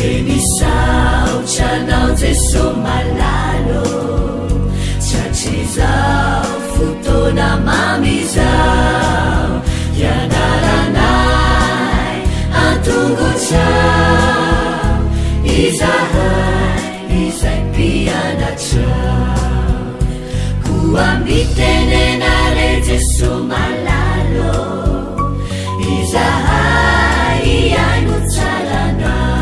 Dia misaotra anao Jeso malala ô, Tratrizao fotoana mamy izao, Hianaranay an-tongotrao, Izahay izay mpianatrao. Koa mitenena re Jeso malala ô, Izahay hihaino tsara anao,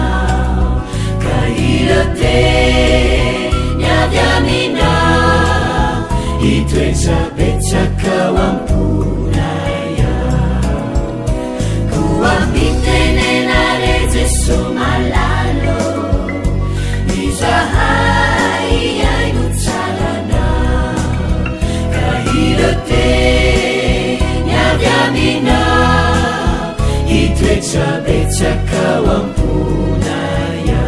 Ka ireo teny avy aminao, Hitoetra betsaka ao am-ponay ao. Koa mitenena re Jeso malala ô, Izahay hihaino tsara anao, Ka ireo teny avy aminao, Hitoetra betsaka ao am-ponay ao.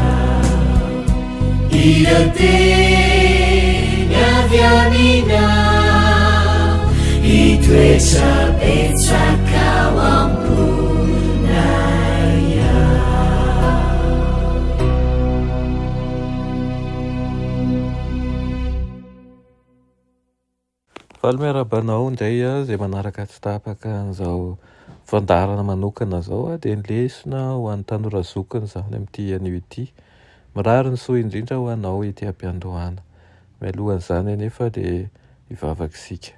Ireo teny avy aminao, Hitoetra betsaka ao am-ponay ao. Faly miarahaba anao indray izay manaraka tsy tapaka an'izao fandaharana manokana izao dia ny lesona ho an'ny tanora zokiny izany amin'ity anio ity. Mirary ny soa indrindra ho anao ety am-piandohana. Mialohan'izany anefa dia hivavaka isika.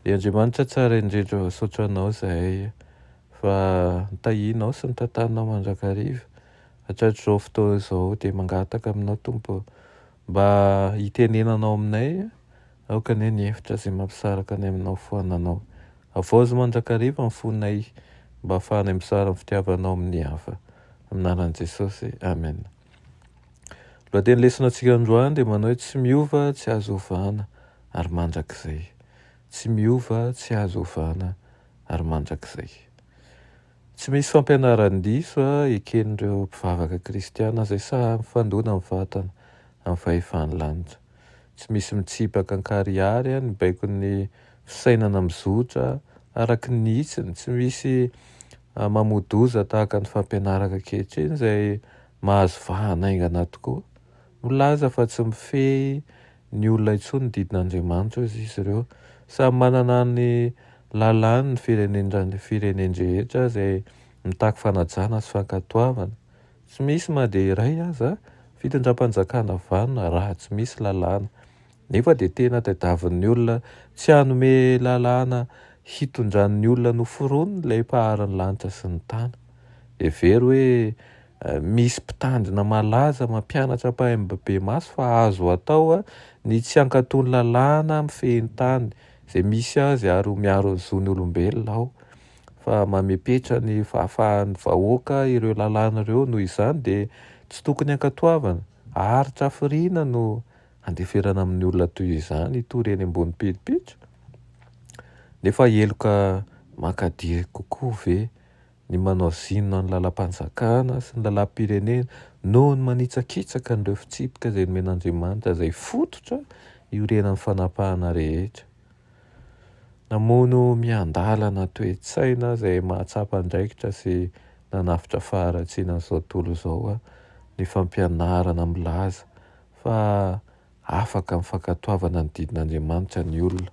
Ry Andriamanitra tsara indrindra, misaotra anao izahay fa nitahianao sy nitantananao mandrakariva hatratr'izao fotoana izao dia mangataka aminao Tompo mba hitenenanao aminay. Aoka anie ny hevitra izay mampisaraka anay aminao foananao. Havaozy mandrakariva ny fonay mba hahafahanay mizara ny fitiavanao amin'ny hafa. Amin'ny anaran'i Jesosy. Amen. Lohateny lesona antsika androany dia manao hoe tsy miova, tsy azo ovana ary mandrakizay. Tsy miova, tsy azo ovana ary mandrakizay. Tsy misy fampianaran-diso eken'ireo mpivavaka kristiana izay sahy mifandona mivantana amin'ny fahefan'ny lanitra. Tsy misy mitsipaka an-karihary ny baikon'ny fisainana mizotra araka ny hitsiny. Tsy misy mamoa-doza tahaka ny fampianaraka ankehitriny izay mahazo vahana haingana tokoa. Milaza fa tsy mifehy ny olona intsony ny didin'Andriamanitra, hoy izy ireo. Samy manana ny lalàny ny firenen-dra- firenen-drehetra izay mitaky fanajana sy fankatoavana. Tsy misy na dia iray aza fitondram-panjakana vanona raha tsy misy lalàna. Nefa dia tena tadiavin'ny olona tsy hanome lalàna hitondran'ny olona noforoniny ilay Mpahary ny lanitra sy ny tany. Hevero hoe Misy mpitandrina malaza mampianatra ampahibemaso fa azo atao ny tsy hankatò ny lalàna mifehy ny tany izay misy azy ary ho miaro ny zon'ny olombelona aho fa mamepetra ny fahafahan'ny vahoaka ireo lalàna ireo noho izany dia tsy tokony hankatoavana. Haharitra hafiriana no handeferana amin'ny olona toy izany hitory eny ambony pilipitra? Nefa heloka mankadiry kokoa ve ny manao zinona ny lalam-panjakana sy ny lalam-pirenena noho ny manitsakitsaka an'ireo fitsipika izay nomen'Andriamanitra izay fototra iorenan'ny fanapahana rehetra. Namono miandalana toe-tsaina izay mahatsapa andraikitra sy nanafotra faharatsiana an'izao tontolo izao ny fampianarana milaza fa afaka amin'ny fankatoavana ny didin'Andriamanitra ny olona.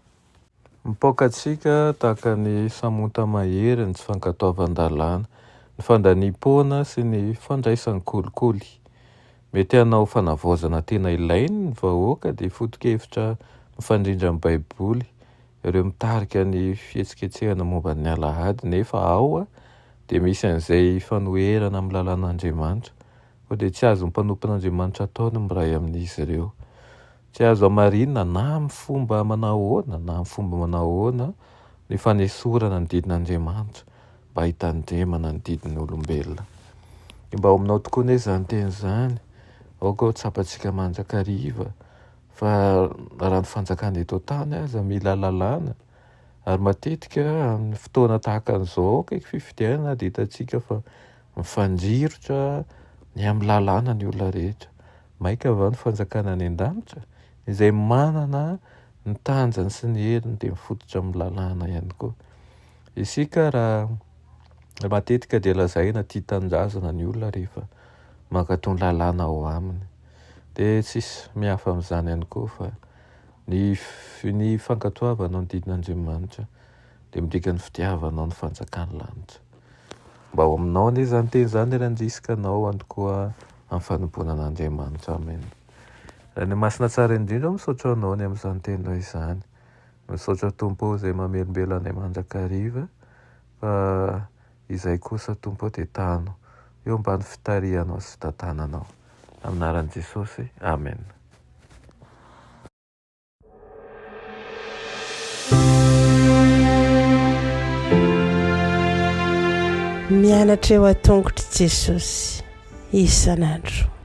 Mipaoka antsika tahaka ny samonta mahery ny tsy fankatoavan-dalàna, ny fandaniam-poana sy ny fandraisan-kolikoly. Mety hanao fanavaozana tena ilainy ny vahoaka dia foto-kevitra mifandrindra amin'ny Baiboly ireo mitarika ny fihetsiketsehana momba ny alahady nefa ao dia misy an'izay fanoherana amin'ny lalàn'Andriamanitra koa dia tsy azon'ny mpanompon'Andriamanitra atao ny miray amin'izy ireo. Tsy azo hamarinina na amin'ny fomba manao ahoana na amin'ny fomba manao ahoana ny fanesorana ny didin'Andriamanitra mba hitandremana ny didin'ny olombelona. Dia mba ao aminao tokoa anie izany teny izany. Aoka ho tsapantsika mandrakariva fa raha ny fanjakana eto an-tany aza mila lalàna ary matetika amin'ny fotoana tahaka an'izao akaiky fifidianana dia hitantsika fa mifandrirotra ny amin'ny lalàna ny olona rehetra. Maika va ny fanjakana any an-danitra? Izay manana ny tanjany sy ny heriny dia mifototra amin'ny lalàna ihany koa. Isika raha matetika dia lazaina tia tanindrazana ny olona rehefa mankatò ny lalàna ao aminy. Dia tsisy mihafa amin'izany ihany koa fa ny ny fankatoavanao ny didin'Andriamanitra dia midika ny fitiavanao ny fanjakan'ny lanitra. Mba ho aminao anie izany teny izany ary handrisika anao ihany koa amin'ny fanompoana an'Andriamanitra. Amen. Ray Masina tsara indrindra, misaotra anao ny amin'izany teninao izany. Misaotra Tompo ô izay mamelombelona anay mandrakariva fa izay kosa Tompo ô dia tano eo ambany fitarihanao sy fitantananao. Amin'ny anaran'i Jesosy. Amen. Mianatra eo an-tongotr'i Jesosy isan'andro.